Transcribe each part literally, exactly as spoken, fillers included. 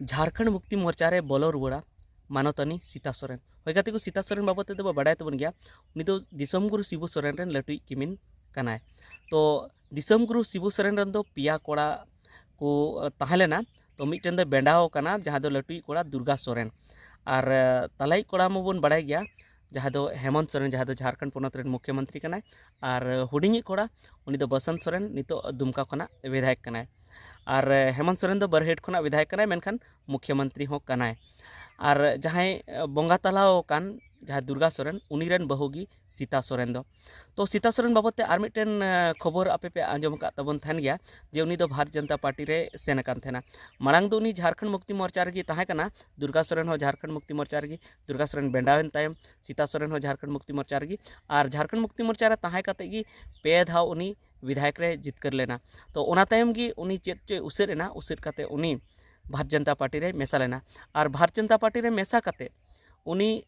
ᱡᱷᱟᱲᱠᱷᱚᱸᱰ ᱢᱩᱠᱛᱤ ᱢᱳᱨᱪᱟ ᱨᱮ ᱵᱚᱞᱚ ᱨᱩᱣᱟᱹᱲᱟ ᱢᱟᱱᱚᱛᱟᱱᱤ ᱥᱤᱛᱟ ᱥᱚᱨᱮᱱ᱾ ᱦᱳᱭ ᱜᱟᱛᱮ ᱠᱚ, ᱥᱤᱛᱟ ᱥᱚᱨᱮᱱ ᱵᱟᱵᱚᱫ ᱛᱮᱫᱚ ᱵᱚ ᱵᱟᱰᱟᱭ ᱛᱟᱵᱚᱱ ᱜᱮᱭᱟ, ᱩᱱᱤ ᱫᱚ ᱫᱤᱥᱚᱢ ᱜᱩᱨᱩ ᱥᱤᱵᱩ ᱥᱚᱨᱮᱱ ᱨᱮᱱ ᱞᱟᱹᱴᱩᱭᱤᱡ ᱠᱤᱢᱤᱱ ᱠᱟᱱᱟᱭ᱾ ᱛᱚ ᱫᱤᱥᱚᱢ ᱜᱩᱨᱩ ᱥᱤᱵᱩ ᱥᱚᱨᱮᱱ ᱨᱮᱱ ᱫᱚ ᱯᱮᱭᱟ ᱠᱚᱲᱟ ᱠᱚ ᱛᱟᱦᱮᱸ ᱞᱮᱱᱟ᱾ ᱛᱚ ᱢᱤᱫᱴᱮᱱ ᱫᱚ ᱵᱮᱸᱰᱟᱣ ᱠᱟᱱᱟ, ᱡᱟᱦᱟᱸ ᱫᱚ ᱞᱟᱹᱴᱩᱭᱤᱡ ᱠᱚᱲᱟ ᱫᱩᱨᱜᱟ ᱥᱚᱨᱮᱱ, ᱟᱨ ᱛᱟᱞᱟᱭᱤᱡ ᱠᱚᱲᱟ ᱢᱟᱵᱚᱱ ᱵᱟᱰᱟᱭ ᱜᱮᱭᱟ, ᱡᱟᱦᱟᱸ ᱫᱚ ᱦᱮᱢᱚᱱᱛ ᱥᱚᱨᱮᱱ, ᱡᱟᱦᱟᱸ ᱫᱚ ᱡᱷᱟᱲᱠᱷᱚᱸᱰ ᱯᱚᱱᱚᱛ ᱨᱮᱱ ᱢᱩᱠᱷᱭᱚᱢᱚᱱᱛᱨᱤ ᱠᱟᱱᱟᱭ᱾ ᱟᱨ ᱦᱩᱰᱤᱧᱤᱡ ᱠᱚᱲᱟ, ᱩᱱᱤ ᱫᱚ ᱵᱚᱥᱚᱱᱛ ᱥᱚᱨᱮᱱ, ᱱᱤᱛᱚᱜ ᱫᱩᱢᱠᱟ ᱠᱷᱚᱱᱟᱜ ᱵᱤᱫᱷᱟᱭᱚᱠ ᱠᱟᱱᱟᱭ᱾ ᱟᱨ ᱦᱮᱢᱚᱱᱛ ᱥᱚᱨᱮᱱ ᱫᱚ ᱵᱟᱨᱦᱮᱴ ᱠᱷᱚᱱᱟᱜ ᱵᱤᱫᱷᱟᱭᱚᱠ ᱠᱟᱱᱟᱭ, ᱢᱮᱱᱠᱷᱟᱱ ᱢᱩᱠᱷᱭᱚᱢᱚᱱᱛᱨᱤ ᱦᱚᱸ ᱠᱟᱱᱟᱭ᱾ ᱟᱨ ᱡᱟᱦᱟᱸᱭ ᱵᱚᱸᱜᱟ ᱛᱟᱞᱟᱣ ᱟᱠᱟᱱ, ᱡᱟᱦᱟᱸᱭ ᱫᱩᱨᱜᱟ ᱥᱚᱨᱮᱱ, ᱩᱱᱤ ᱨᱮᱱ ᱵᱟᱹᱦᱩ ᱜᱮ ᱥᱤᱛᱟ ᱥᱚᱨᱮᱱ ᱫᱚ᱾ ᱛᱚ ᱥᱤᱛᱟ ᱥᱚᱨᱮᱱ ᱵᱟᱵᱚᱫ ᱛᱮ ᱟᱨ ᱢᱤᱫᱴᱮᱱ ᱠᱷᱚᱵᱚᱨ ᱟᱯᱮ ᱯᱮ ᱟᱸᱡᱚᱢ ᱟᱠᱟᱫ ᱛᱟᱵᱚᱱ ᱛᱟᱦᱮᱱ ᱜᱮᱭᱟ, ᱡᱮ ᱩᱱᱤ ᱫᱚ ᱵᱷᱟᱨᱚᱛ ᱡᱚᱱᱚᱛᱟ ᱯᱟᱨᱴᱤ ᱨᱮ ᱥᱮᱱ ᱟᱠᱟᱱ ᱛᱟᱦᱮᱱᱟ᱾ ᱢᱟᱲᱟᱝ ᱫᱚ ᱩᱱᱤ ᱡᱷᱟᱲᱠᱷᱚᱸᱰ ᱢᱩᱠᱛᱤ ᱢᱳᱨᱪᱟ ᱨᱮᱜᱮ ᱛᱟᱦᱮᱸ ᱠᱟᱱᱟ᱾ ᱫᱩᱨᱜᱟ ᱥᱚᱨᱮᱱ ᱦᱚᱸ ᱡᱷᱟᱲᱠᱷᱚᱸᱰ ᱢᱩᱠᱛᱤ ᱢᱳᱨᱪᱟ ᱨᱮᱜᱮ, ᱫᱩᱨᱜᱟ ᱥᱚᱨᱮᱱ ᱵᱮᱸᱰᱟᱣᱮᱱ ᱛᱟᱭᱚᱢ ᱥᱤᱛᱟ ᱥᱚᱨᱮᱱ ᱦᱚᱸ ᱡᱷᱟᱲᱠᱷᱚᱸᱰ ᱢᱩᱠᱛᱤ ᱢᱳᱨᱪᱟ ᱨᱮᱜᱮ, ᱟᱨ ᱡᱷᱟᱲᱠᱷᱚᱸᱰ ᱢᱩᱠᱛᱤ ᱢᱳᱨᱪᱟ ᱨᱮ ᱛᱟᱦᱮᱸ ᱠᱟᱛᱮ ᱜᱮ ᱯᱮ ᱫᱷᱟᱣ ᱩᱱᱤ ᱵᱤᱫᱷᱟᱭᱚᱠ ᱨᱮ ᱡᱤᱛᱠᱟᱹᱨ ᱞᱮᱱᱟ᱾ ᱛᱚ ᱚᱱᱟ ᱛᱟᱭᱚᱢ ᱜᱮ ᱩᱱᱤ ᱪᱮᱫ ᱪᱚᱭ ᱩᱥᱟᱹᱫ ᱮᱱᱟ, ᱩᱥᱟᱹᱫ ᱠᱟᱛᱮ ᱩᱱᱤ ᱵᱷᱟᱨᱚᱛ ᱡᱚᱱᱚᱛᱟ ᱯᱟᱨᱴᱤ ᱨᱮ ᱢᱮᱥᱟ ᱞᱮᱱᱟ᱾ ᱟᱨ ᱵᱷᱟᱨᱚᱛ ᱡᱚᱱᱚᱛᱟ ᱯᱟᱨᱴᱤ ᱨᱮ ᱢᱮᱥᱟ ᱠᱟᱛᱮ ᱩᱱᱤ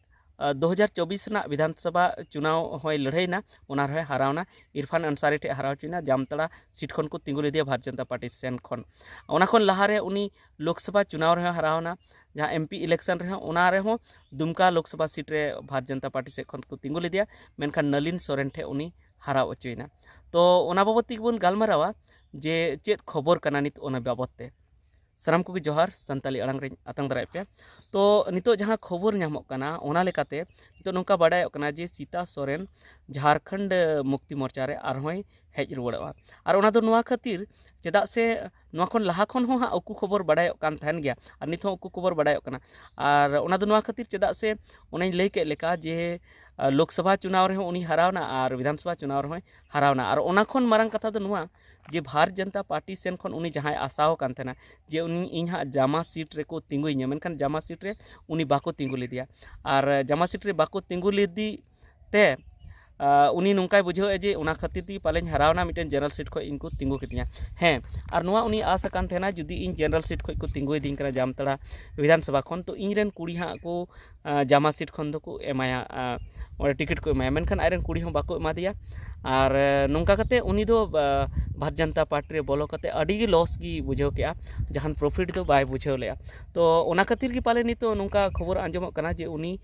ᱫᱩ ᱦᱟᱡᱟᱨ ᱪᱚᱵᱵᱤᱥ ᱨᱮᱱᱟᱜ ᱵᱤᱫᱷᱟᱱ ᱥᱚᱵᱷᱟ ᱪᱩᱱᱟᱣ ᱦᱚᱸᱭ ᱞᱟᱹᱲᱦᱟᱹᱭᱱᱟ, ᱚᱱᱟ ᱨᱮᱦᱚᱸᱭ ᱦᱟᱨᱟᱣᱱᱟ᱾ ᱤᱨᱯᱷᱟᱱ ᱟᱱᱥᱟᱨᱤ ᱴᱷᱮᱱ ᱦᱟᱨᱟᱣ ᱦᱚᱪᱚᱭᱱᱟ, ᱡᱟᱢᱛᱟᱲᱟ ᱥᱤᱴ ᱠᱷᱚᱱ ᱠᱚ ᱛᱤᱸᱜᱩ ᱞᱮᱫᱮᱭᱟ ᱵᱷᱟᱨᱚᱛ ᱡᱚᱱᱚᱛᱟ ᱯᱟᱨᱴᱤ ᱥᱮᱱ ᱠᱷᱚᱱ᱾ ᱚᱱᱟ ᱠᱷᱚᱱ ᱞᱟᱦᱟᱨᱮ ᱩᱱᱤ ᱞᱳᱠᱥᱚᱵᱷᱟ ᱪᱩᱱᱟᱣ ᱨᱮᱦᱚᱸ ᱦᱟᱨᱟᱣᱱᱟ, ᱡᱟᱦᱟᱸ ᱮᱢ ᱯᱤ ᱤᱞᱮᱠᱥᱚᱱ ᱨᱮᱦᱚᱸ, ᱚᱱᱟ ᱨᱮᱦᱚᱸ ᱫᱩᱢᱠᱟ ᱞᱳᱠᱥᱚᱵᱷᱟ ᱥᱤᱴ ᱨᱮ ᱵᱷᱟᱨᱚᱛ ᱡᱚᱱᱚᱛᱟ ᱯᱟᱨᱴᱤ ᱥᱮᱫ ᱠᱷᱚᱱ ᱠᱚ ᱛᱤᱸᱜᱩ ᱞᱮᱫᱮᱭᱟ, ᱢᱮᱱᱠᱷᱟᱱ ᱱᱟᱞᱤᱱ ᱥᱚᱨᱮᱱ ᱴᱷᱮᱱ ᱩᱱᱤ ᱦᱟᱨᱟᱣ ᱦᱚᱪᱚᱭᱮᱱᱟ᱾ ᱛᱚ ᱚᱱᱟ ᱵᱟᱵᱚᱫ ᱛᱮᱜᱮ ᱵᱚᱱ ᱜᱟᱞᱢᱟᱨᱟᱣᱟ ᱡᱮ ᱪᱮᱫ ᱠᱷᱚᱵᱚᱨ ᱠᱟᱱᱟ ᱱᱤᱛ ᱚᱱᱟ ᱵᱟᱵᱚᱫ ᱛᱮ᱾ ᱥᱟᱱᱟᱢ ᱠᱚᱜᱮ ᱡᱚᱦᱟᱨ, ᱥᱟᱱᱛᱟᱞᱤ ᱟᱲᱟᱝ ᱨᱮᱧ ᱟᱛᱟᱝ ᱫᱟᱨᱟᱭᱮᱫ ᱯᱮᱭᱟ᱾ ᱛᱚ ᱱᱤᱛᱚᱜ ᱡᱟᱦᱟᱸ ᱠᱷᱚᱵᱚᱨ ᱧᱟᱢᱚᱜ ᱠᱟᱱᱟ, ᱚᱱᱟ ᱞᱮᱠᱟᱛᱮ ᱱᱤᱛᱚᱜ ᱱᱚᱝᱠᱟ ᱵᱟᱰᱟᱭᱚᱜ ᱠᱟᱱᱟ ᱡᱮ ᱥᱤᱛᱟ ᱥᱚᱨᱮᱱ ᱡᱷᱟᱲᱠᱷᱚᱸᱰ ᱢᱩᱠᱛᱤ ᱢᱳᱨᱪᱟ ᱨᱮ ᱟᱨᱦᱚᱸᱭ ᱦᱮᱡ ᱨᱩᱣᱟᱹᱲᱚᱜᱼᱟ᱾ ᱟᱨ ᱚᱱᱟ ᱫᱚ ᱱᱚᱣᱟ ᱠᱷᱟᱹᱛᱤᱨ, ᱪᱮᱫᱟᱜ ᱥᱮ ᱱᱚᱣᱟ ᱠᱷᱚᱱ ᱞᱟᱦᱟ ᱠᱷᱚᱱ ᱦᱚᱸ ᱦᱟᱸᱜ ᱩᱠᱩ ᱠᱷᱚᱵᱚᱨ ᱵᱟᱰᱟᱭᱚᱜ ᱠᱟᱱ ᱛᱟᱦᱮᱱ ᱜᱮᱭᱟ, ᱟᱨ ᱱᱤᱛ ᱦᱚᱸ ᱩᱠᱩ ᱠᱷᱚᱵᱚᱨ ᱵᱟᱰᱟᱭᱚᱜ ᱠᱟᱱᱟ᱾ ᱟᱨ ᱚᱱᱟ ᱫᱚ ᱱᱚᱣᱟ ᱠᱷᱟᱹᱛᱤᱨ, ᱪᱮᱫᱟᱜ ᱥᱮ ᱚᱱᱟᱧ ᱞᱟᱹᱭ ᱠᱮᱫ ᱞᱮᱠᱟ ᱡᱮ, ᱟᱨ ᱞᱳᱠᱥᱚᱵᱷᱟ ᱪᱩᱱᱟᱣ ᱨᱮᱦᱚᱸ ᱩᱱᱤ ᱦᱟᱨᱟᱣᱱᱟ ᱟᱨ ᱵᱤᱫᱷᱟᱱ ᱥᱚᱵᱷᱟ ᱪᱩᱱᱟᱣ ᱨᱮᱦᱚᱸᱭ ᱦᱟᱨᱟᱣᱱᱟ᱾ ᱟᱨ ᱚᱱᱟ ᱠᱷᱚᱱ ᱢᱟᱨᱟᱝ ᱠᱟᱛᱷᱟ ᱫᱚ ᱱᱚᱣᱟ ᱡᱮ ᱵᱷᱟᱨᱚᱛ ᱡᱚᱱᱚᱛᱟ ᱯᱟᱨᱴᱤ ᱥᱮᱱ ᱠᱷᱚᱱ ᱩᱱᱤ ᱡᱟᱦᱟᱸᱭ ᱟᱥᱟᱣ ᱟᱠᱟᱱ ᱛᱟᱦᱮᱱᱟ ᱡᱮ ᱩᱱᱤ, ᱤᱧ ᱦᱟᱸᱜ ᱡᱟᱢᱟ ᱥᱤᱴ ᱨᱮᱠᱚ ᱛᱤᱸᱜᱩᱭᱤᱧᱟ, ᱢᱮᱱᱠᱷᱟᱱ ᱡᱟᱢᱟ ᱥᱤᱴ ᱨᱮ ᱩᱱᱤ ᱵᱟᱠᱚ ᱛᱤᱸᱜᱩ ᱞᱮᱫᱮᱭᱟ᱾ ᱟᱨ ᱡᱟᱢᱟ ᱥᱤᱴ ᱨᱮ ᱵᱟᱠᱚ ᱛᱤᱸᱜᱩ ᱞᱮᱫᱮ ᱛᱮ ᱩᱱᱤ ᱱᱚᱝᱠᱟᱭ ᱵᱩᱡᱷᱟᱹᱣᱮᱫᱼᱟ ᱡᱮ ᱚᱱᱟ ᱠᱷᱟᱹᱛᱤᱨ ᱛᱮᱜᱮ ᱯᱟᱞᱮᱧ ᱦᱟᱨᱟᱣᱱᱟ, ᱢᱤᱫᱴᱮᱱ ᱡᱮᱱᱟᱨᱮᱞ ᱥᱤᱴ ᱠᱷᱚᱱ ᱤᱧ ᱠᱚ ᱛᱤᱸᱜᱩ ᱠᱤᱫᱤᱧᱟ᱾ ᱦᱮᱸ, ᱟᱨ ᱱᱚᱣᱟ ᱩᱱᱤ ᱟᱥ ᱟᱠᱟᱱ ᱛᱟᱦᱮᱱᱟ, ᱡᱩᱫᱤ ᱤᱧ ᱡᱮᱱᱟᱨᱮᱞ ᱥᱤᱴ ᱠᱷᱚᱱ ᱠᱚ ᱛᱤᱸᱜᱩᱭᱮᱫᱤᱧ ᱠᱟᱱᱟ ᱡᱟᱢᱛᱟᱲᱟ ᱵᱤᱫᱷᱟᱱ ᱥᱚᱵᱷᱟ ᱠᱷᱚᱱ, ᱛᱚ ᱤᱧ ᱨᱮᱱ ᱠᱩᱲᱤ ᱦᱟᱸᱜ ᱠᱚ ᱡᱟᱢᱟ ᱥᱤᱴ ᱠᱷᱚᱱ ᱫᱚᱠᱚ ᱮᱢᱟᱭᱟ, ᱚᱸᱰᱮ ᱴᱤᱠᱤᱴ ᱠᱚ ᱮᱢᱟᱭᱟ, ᱢᱮᱱᱠᱷᱟᱱ ᱟᱡ ᱨᱮᱱ ᱠᱩᱲᱤ ᱦᱚᱸ ᱵᱟᱠᱚ ᱮᱢᱟ ᱫᱮᱭᱟ᱾ ᱟᱨ ᱱᱚᱝᱠᱟ ᱠᱟᱛᱮ ᱩᱱᱤ ᱫᱚ ᱵᱷᱟᱨᱚᱛ ᱡᱟᱱᱛᱟ ᱯᱟᱨᱴᱤ ᱨᱮ ᱵᱚᱞᱚ ᱠᱟᱛᱮ ᱟᱹᱰᱤ ᱜᱮ ᱞᱚᱥ ᱜᱮ ᱵᱩᱡᱷᱟᱹᱣ ᱠᱮᱜᱼᱟ, ᱡᱟᱦᱟᱱ ᱯᱨᱚᱯᱷᱤᱴ ᱫᱚ ᱵᱟᱭ ᱵᱩᱡᱷᱟᱹᱣ ᱞᱮᱜᱼᱟ᱾ ᱛᱚ ᱚᱱᱟ ᱠᱷᱟᱹᱛᱤᱨ ᱜᱮ ᱯᱟᱞᱮ ᱱᱤᱛᱚᱜ ᱱᱚᱝᱠᱟ ᱠᱷᱚᱵᱚᱨ ᱟᱸᱡᱚᱢᱚᱜ ᱠᱟᱱᱟ ᱡᱮ ᱩᱱᱤ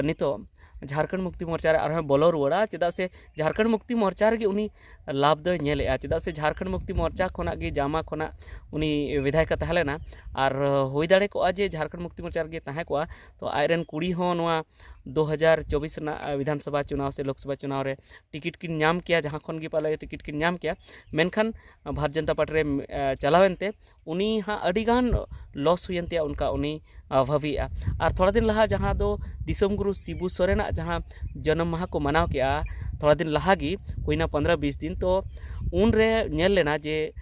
ᱱᱤᱛᱚᱜ ᱡᱷᱟᱲᱠᱷᱚᱸᱰ ᱢᱩᱠᱛᱤ ᱢᱳᱨᱪᱟ ᱨᱮ ᱟᱨᱦᱚᱸ ᱵᱚᱞᱚ ᱨᱩᱣᱟᱹᱲᱟ, ᱪᱮᱫᱟᱜ ᱥᱮ ᱡᱷᱟᱲᱠᱷᱚᱸᱰ ᱢᱩᱠᱛᱤ ᱢᱳᱨᱪᱟ ᱨᱮᱜᱮ ᱩᱱᱤ ᱞᱟᱵᱷ ᱫᱚᱭ ᱧᱮᱞᱮᱜᱼᱟ, ᱪᱮᱫᱟᱜ ᱥᱮ ᱡᱷᱟᱲᱠᱷᱚᱸᱰ ᱢᱩᱠᱛᱤ ᱢᱳᱨᱪᱟ ᱠᱷᱚᱱᱟᱜ ᱜᱮ, ᱡᱟᱢᱟ ᱠᱷᱚᱱᱟᱜ ᱩᱱᱤ ᱵᱤᱫᱷᱟᱭᱚᱠ ᱮ ᱛᱟᱦᱮᱸ ᱞᱮᱱᱟ᱾ ᱟᱨ ᱦᱩᱭ ᱫᱟᱲᱮ ᱠᱚᱜᱼᱟ ᱡᱮ ᱡᱷᱟᱲᱠᱷᱚᱸᱰ ᱢᱩᱠᱛᱤ ᱢᱳᱨᱪᱟ ᱨᱮᱜᱮ ᱛᱟᱦᱮᱸ ᱠᱚᱜᱼᱟ, ᱛᱚ ᱟᱡ ᱨᱮᱱ ᱠᱩᱲᱤ ᱦᱚᱸ ᱱᱚᱣᱟ ᱫᱩ ᱦᱟᱡᱟᱨ ᱪᱚᱵᱵᱤᱥ ᱨᱮᱱᱟᱜ ᱵᱤᱫᱷᱟᱱ ᱥᱚᱵᱷᱟ ᱪᱩᱱᱟᱣ ᱥᱮ ᱞᱳᱠ ᱥᱚᱵᱷᱟ ᱪᱩᱱᱟᱣ ᱨᱮ ᱴᱤᱠᱤᱴ ᱠᱤᱱ ᱧᱟᱢ ᱠᱮᱭᱟ, ᱡᱟᱦᱟᱸ ᱠᱷᱚᱱ ᱜᱮ ᱯᱟᱞᱮ ᱴᱤᱠᱤᱴ ᱠᱤᱱ ᱧᱟᱢ ᱠᱮᱭᱟ᱾ ᱢᱮᱱᱠᱷᱟᱱ ᱵᱷᱟᱨᱚᱛ ᱡᱟᱱᱛᱟ ᱯᱟᱨᱴᱤ ᱨᱮ ᱪᱟᱞᱟᱣ ᱮᱱᱛᱮ ᱩᱱᱤ ᱦᱟᱸᱜ ᱟᱹᱰᱤ ᱜᱟᱱ ᱞᱚᱥ ᱦᱩᱭᱮᱱ ᱛᱟᱭᱟ, ᱚᱱᱠᱟ ᱩᱱᱤ ᱵᱷᱟᱹᱵᱤᱭᱮᱜᱼᱟ᱾ ᱟᱨ ᱛᱷᱚᱲᱟ ᱫᱤᱱ ᱞᱟᱦᱟ ᱡᱟᱦᱟᱸ ᱫᱚ ᱫᱤᱥᱚᱢ ᱜᱩᱨᱩ ᱥᱤᱵᱩ ᱥᱚᱨᱮᱱᱟᱜ ᱡᱟᱦᱟᱸ ᱡᱚᱱᱚᱢ ᱢᱟᱦᱟ ᱠᱚ ᱢᱟᱱᱟᱣ ᱠᱮᱜᱼᱟ, ᱛᱷᱚᱲᱟ ᱫᱤᱱ ᱞᱟᱦᱟ ᱜᱮ ᱦᱩᱭᱱᱟ ᱯᱚᱱᱫᱽᱨᱚ ᱵᱤᱥ ᱫᱤᱱ, ᱛᱚ ᱩᱱᱨᱮ ᱧᱮᱞ ᱞᱮᱱᱟ ᱡᱮ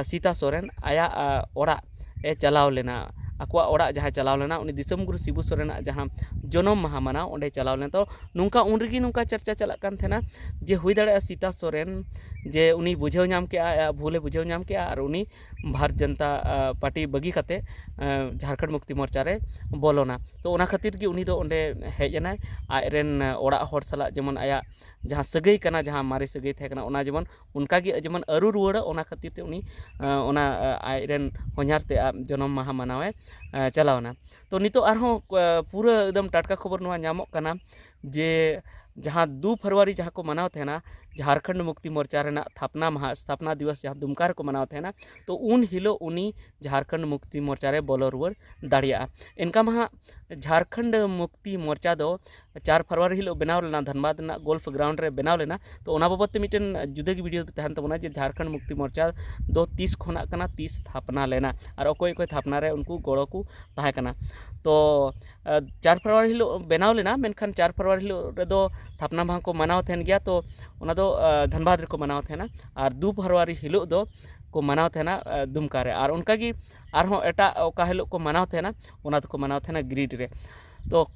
ᱥᱤᱛᱟ ᱥᱚᱨᱮᱱ ᱟᱭᱟᱜ ᱚᱲᱟᱜ ᱮ ᱪᱟᱞᱟᱣ ᱞᱮᱱᱟ, ᱟᱠᱚᱣᱟᱜ ᱚᱲᱟᱜ ᱡᱟᱦᱟᱸᱭ ᱪᱟᱞᱟᱣ ᱞᱮᱱᱟ, ᱩᱱᱤ ᱫᱤᱥᱚᱢ ᱜᱩᱨᱩ ᱥᱤᱵᱩ ᱥᱚᱨᱮᱱᱟᱜ ᱡᱟᱦᱟᱸ ᱡᱚᱱᱚᱢ ᱢᱟᱦᱟ ᱢᱟᱱᱟᱣ ᱚᱸᱰᱮ ᱪᱟᱞᱟᱣ ᱞᱮᱱᱟ᱾ ᱛᱚ ᱱᱚᱝᱠᱟ ᱩᱱ ᱨᱮᱜᱮ ᱱᱚᱝᱠᱟ ᱪᱟᱨᱪᱟ ᱪᱟᱞᱟᱜ ᱠᱟᱱ ᱛᱟᱦᱮᱱᱟ ᱡᱮ ᱦᱩᱭ ᱫᱟᱲᱮᱭᱟᱜᱼᱟ ᱥᱤᱛᱟ ᱥᱚᱨᱮᱱ ᱡᱮ ᱩᱱᱤ ᱵᱩᱡᱷᱟᱹᱣ ᱧᱟᱢ ᱠᱮᱜᱼᱟ, ᱟᱭᱟᱜ ᱵᱷᱩᱞᱮ ᱵᱩᱡᱷᱟᱹᱣ ᱧᱟᱢ ᱠᱮᱜᱼᱟ ᱟᱨ ᱩᱱᱤ ᱵᱷᱟᱨᱚᱛ ᱡᱟᱱᱛᱟ ᱯᱟᱨᱴᱤ ᱵᱟᱹᱜᱤ ᱠᱟᱛᱮ ᱡᱷᱟᱲᱠᱷᱚᱸᱰ ᱢᱩᱠᱛᱤ ᱢᱳᱨᱪᱟ ᱨᱮ ᱵᱚᱞᱚᱱᱟ᱾ ᱛᱚ ᱚᱱᱟ ᱠᱷᱟᱹᱛᱤᱨ ᱜᱮ ᱩᱱᱤ ᱫᱚ ᱚᱸᱰᱮ ᱦᱮᱡ ᱮᱱᱟᱭ, ᱟᱡ ᱨᱮᱱ ᱚᱲᱟᱜ ᱦᱚᱲ ᱥᱟᱞᱟᱜ ᱡᱮᱢᱚᱱ ᱟᱭᱟᱜ ᱡᱟᱦᱟᱸ ᱥᱟᱹᱜᱟᱹᱭ ᱠᱟᱱᱟ, ᱡᱟᱦᱟᱸ ᱢᱟᱨᱮ ᱥᱟᱹᱜᱟᱹᱭ ᱛᱟᱦᱮᱸ ᱠᱟᱱᱟ, ᱚᱱᱟ ᱡᱮᱢᱚᱱ ᱚᱱᱠᱟ ᱜᱮ ᱡᱮᱢᱚᱱ ᱟᱹᱨᱩ ᱨᱩᱣᱟᱹᱲᱚᱜ, ᱚᱱᱟ ᱠᱷᱟᱹᱛᱤᱨ ᱛᱮ ᱩᱱᱤ ᱚᱱᱟ ᱟᱡ ᱨᱮᱱ ᱦᱚᱧᱦᱟᱨ ᱛᱮ ᱡᱚᱱᱚᱢ ᱢᱟᱦᱟ ᱢᱟᱱᱟᱣᱮ ᱪᱟᱞᱟᱣ ᱮᱱᱟ᱾ ᱛᱚ ᱱᱤᱛᱚᱜ ᱟᱨᱦᱚᱸ ᱯᱩᱨᱟᱹ ᱮᱠᱫᱚᱢ ᱴᱟᱴᱠᱟ ᱠᱷᱚᱵᱚᱨ ᱱᱚᱣᱟ ᱧᱟᱢᱚᱜ ᱠᱟᱱᱟ ᱡᱮ ᱡᱟᱦᱟᱸ ᱫᱩ ᱯᱷᱮᱵᱽᱨᱩᱣᱟᱨᱤ ᱡᱟᱦᱟᱸ ᱠᱚ ᱢᱟᱱᱟᱣ ᱛᱟᱦᱮᱱᱟ ᱡᱷᱟᱲᱠᱷᱚᱸᱰ ᱢᱩᱠᱛᱤ ᱢᱳᱨᱪᱟ ᱨᱮᱱᱟᱜ ᱛᱷᱟᱯᱱᱟ ᱢᱟᱦᱟ, ᱥᱛᱷᱟᱯᱱᱟ ᱫᱤᱵᱚᱥ ᱡᱟᱦᱟᱸ ᱫᱩᱢᱠᱟ ᱨᱮᱠᱚ ᱢᱟᱱᱟᱣ ᱛᱟᱦᱮᱱᱟ, ᱛᱚ ᱩᱱ ᱦᱤᱞᱳᱜ ᱩᱱᱤ ᱡᱷᱟᱲᱠᱷᱚᱸᱰ ᱢᱩᱠᱛᱤ ᱢᱳᱨᱪᱟ ᱨᱮ ᱵᱚᱞᱚ ᱨᱩᱣᱟᱹᱲ ᱫᱟᱲᱮᱭᱟᱜᱼᱟ᱾ ᱮᱱᱠᱟ ᱢᱟ ᱦᱟᱸᱜ ᱡᱷᱟᱲᱠᱷᱚᱸᱰ ᱢᱩᱠᱛᱤ ᱢᱳᱨᱪᱟ ᱫᱚ ᱪᱟᱨ ᱯᱷᱮᱵᱽᱨᱩᱣᱟᱨᱤ ᱦᱤᱞᱳᱜ ᱵᱮᱱᱟᱣ ᱞᱮᱱᱟ, ᱫᱷᱟᱱᱵᱟᱫᱽ ᱨᱮᱱᱟᱜ ᱜᱳᱞᱯᱷ ᱜᱨᱟᱣᱩᱱᱰ ᱨᱮ ᱵᱮᱱᱟᱣ ᱞᱮᱱᱟ᱾ ᱛᱚ ᱚᱱᱟ ᱵᱟᱵᱚᱫ ᱛᱮ ᱢᱤᱫᱴᱮᱱ ᱡᱩᱫᱟᱹ ᱜᱮ ᱵᱷᱤᱰᱤᱭᱳ ᱛᱟᱦᱮᱱ ᱛᱟᱵᱚᱱᱟ ᱡᱮ ᱡᱷᱟᱲᱠᱷᱚᱸᱰ ᱢᱩᱠᱛᱤ ᱢᱳᱨᱪᱟ ᱫᱚ ᱛᱤᱥ ᱠᱷᱚᱱᱟᱜ ᱠᱟᱱᱟ, ᱛᱤᱥ ᱛᱷᱟᱯᱱᱟ ᱞᱮᱱᱟ ᱟᱨ ᱚᱠᱚᱭ ᱚᱠᱚᱭ ᱛᱷᱟᱯᱱᱟ ᱨᱮ ᱩᱱᱠᱩ ᱜᱚᱲᱚ ᱠᱚ ᱛᱟᱦᱮᱸ ᱠᱟᱱᱟ᱾ ᱛᱚ ᱪᱟᱨ ᱯᱷᱮᱵᱽᱨᱩᱣᱟᱨᱤ ᱦᱤᱞᱳᱜ ᱵᱮᱱᱟᱣ ᱞᱮᱱᱟ, ᱢᱮᱱᱠᱷᱟᱱ ᱪᱟᱨ ᱯᱷᱮᱵᱽᱨᱩᱣᱟᱨᱤ ᱦᱤᱞᱳᱜ ᱨᱮᱫᱚ ᱛᱷᱟᱯᱱᱟ ᱢᱟᱦᱟ ᱠᱚ ᱢᱟᱱᱟᱣ ᱛᱟᱦᱮᱱ ᱜᱮᱭᱟ, ᱛᱚ ᱚᱱᱟ ᱫᱚ ᱫᱷᱟᱱᱵᱟᱫᱽ ᱨᱮᱠᱚ ᱢᱟᱱᱟᱣ ᱛᱟᱦᱮᱱᱟ᱾ ᱟᱨ ᱫᱩ ᱯᱷᱮᱵᱽᱨᱩᱣᱟᱨᱤ ᱦᱤᱞᱳᱜ ᱫᱚ ᱠᱚ ᱢᱟᱱᱟᱣ ᱛᱟᱦᱮᱱᱟ ᱫᱩᱢᱠᱟ ᱨᱮ᱾ ᱟᱨ ᱚᱱᱠᱟᱜᱮ ᱟᱨᱦᱚᱸ ᱮᱴᱟᱜ ᱚᱠᱟ ᱦᱤᱞᱳᱜ ᱠᱚ ᱢᱟᱱᱟᱣ ᱛᱟᱦᱮᱱᱟ, ᱚᱱᱟ ᱫᱚᱠᱚ ᱢᱟᱱᱟᱣ ᱛᱟᱦᱮᱱᱟ ᱜᱤᱨᱤᱰᱤ ᱨᱮ᱾ ᱛᱚ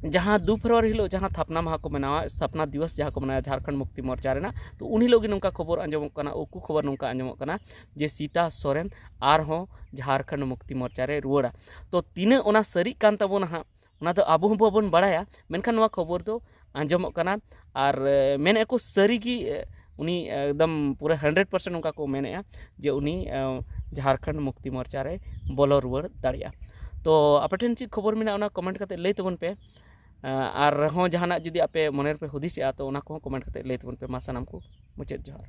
ᱡᱟᱦᱟᱸ ᱫᱩ ᱯᱷᱮᱵᱽᱨᱩᱣᱟᱨᱤ ᱦᱤᱞᱳᱜ ᱡᱟᱦᱟᱸ ᱛᱷᱟᱯᱱᱟ ᱢᱟᱦᱟ ᱠᱚ ᱢᱟᱱᱟᱣᱟ, ᱥᱛᱷᱟᱯᱱᱟ ᱫᱤᱵᱚᱥ ᱡᱟᱦᱟᱸ ᱠᱚ ᱢᱟᱱᱟᱣᱟ ᱡᱷᱟᱲᱠᱷᱚᱸᱰ ᱢᱩᱠᱛᱤ ᱢᱳᱨᱪᱟ ᱨᱮᱱᱟᱜ, ᱛᱚ ᱩᱱ ᱦᱤᱞᱳᱜ ᱜᱮ ᱱᱚᱝᱠᱟ ᱠᱷᱚᱵᱚᱨ ᱟᱸᱡᱚᱢᱚᱜ ᱠᱟᱱᱟ, ᱩᱠᱩ ᱠᱷᱚᱵᱚᱨ ᱱᱚᱝᱠᱟ ᱟᱸᱡᱚᱢᱚᱜ ᱠᱟᱱᱟ ᱡᱮ ᱥᱤᱛᱟ ᱥᱚᱨᱮᱱ ᱟᱨᱦᱚᱸ ᱡᱷᱟᱲᱠᱷᱚᱸᱰ ᱢᱩᱠᱛᱤ ᱢᱳᱨᱪᱟ ᱨᱮ ᱨᱩᱣᱟᱹᱲᱟ᱾ ᱛᱚ ᱛᱤᱱᱟᱹᱜ ᱚᱱᱟ ᱥᱟᱹᱨᱤᱜ ᱠᱟᱱ ᱛᱟᱵᱚᱱᱟ ᱦᱟᱸᱜ, ᱚᱱᱟ ᱫᱚ ᱟᱵᱚ ᱦᱚᱸ ᱵᱟᱵᱚᱱ ᱵᱟᱲᱟᱭᱟ, ᱢᱮᱱᱠᱷᱟᱱ ᱱᱚᱣᱟ ᱠᱷᱚᱵᱚᱨ ᱫᱚ ᱟᱸᱡᱚᱢᱚᱜ ᱠᱟᱱᱟ᱾ ᱟᱨ ᱮ, ᱢᱮᱱᱮᱫ ᱠᱚ ᱥᱟᱹᱨᱤᱜᱮ, ᱮ, ᱩᱱᱤ ᱮᱠᱫᱚᱢ ᱯᱩᱨᱟᱹ ᱦᱟᱱᱰᱨᱮᱰ ᱯᱟᱨᱥᱮᱱᱴ ᱚᱱᱠᱟ ᱠᱚ ᱢᱮᱱᱮᱫᱼᱟ ᱡᱮ ᱩᱱᱤ ᱮ, ᱡᱷᱟᱲᱠᱷᱚᱸᱰ ᱢᱩᱠᱛᱤ ᱢᱳᱨᱪᱟ ᱨᱮ ᱵᱚᱞᱚ ᱨᱩᱣᱟᱹᱲ ᱫᱟᱲᱮᱭᱟᱜᱼᱟ᱾ ᱛᱚ ᱟᱯᱮ ᱴᱷᱮᱱ ᱪᱮᱫ ᱠᱷᱚᱵᱚᱨ ᱢᱮᱱᱟᱜᱼᱟ, ᱚᱱᱟ ᱠᱚᱢᱮᱱᱴ ᱠᱟᱛᱮ ᱞᱟᱹᱭ ᱛᱟᱵᱚᱱ ᱯᱮ᱾ ᱮ, ᱟᱨᱦᱚᱸ ᱡᱟᱦᱟᱱᱟᱜ ᱡᱩᱫᱤ ᱟᱯᱮ ᱢᱚᱱᱮ ᱨᱮᱯᱮ ᱦᱩᱫᱤᱥᱮᱜᱼᱟ, ᱛᱚ ᱚᱱᱟ ᱠᱚᱦᱚᱸ ᱠᱚᱢᱮᱱᱴ ᱠᱟᱛᱮ ᱞᱟᱹᱭ ᱛᱟᱵᱚᱱ ᱯᱮ᱾ ᱢᱟ ᱥᱟᱱᱟᱢ ᱠᱚ ᱢᱩᱪᱟᱹᱫ ᱡᱚᱦᱟᱨ᱾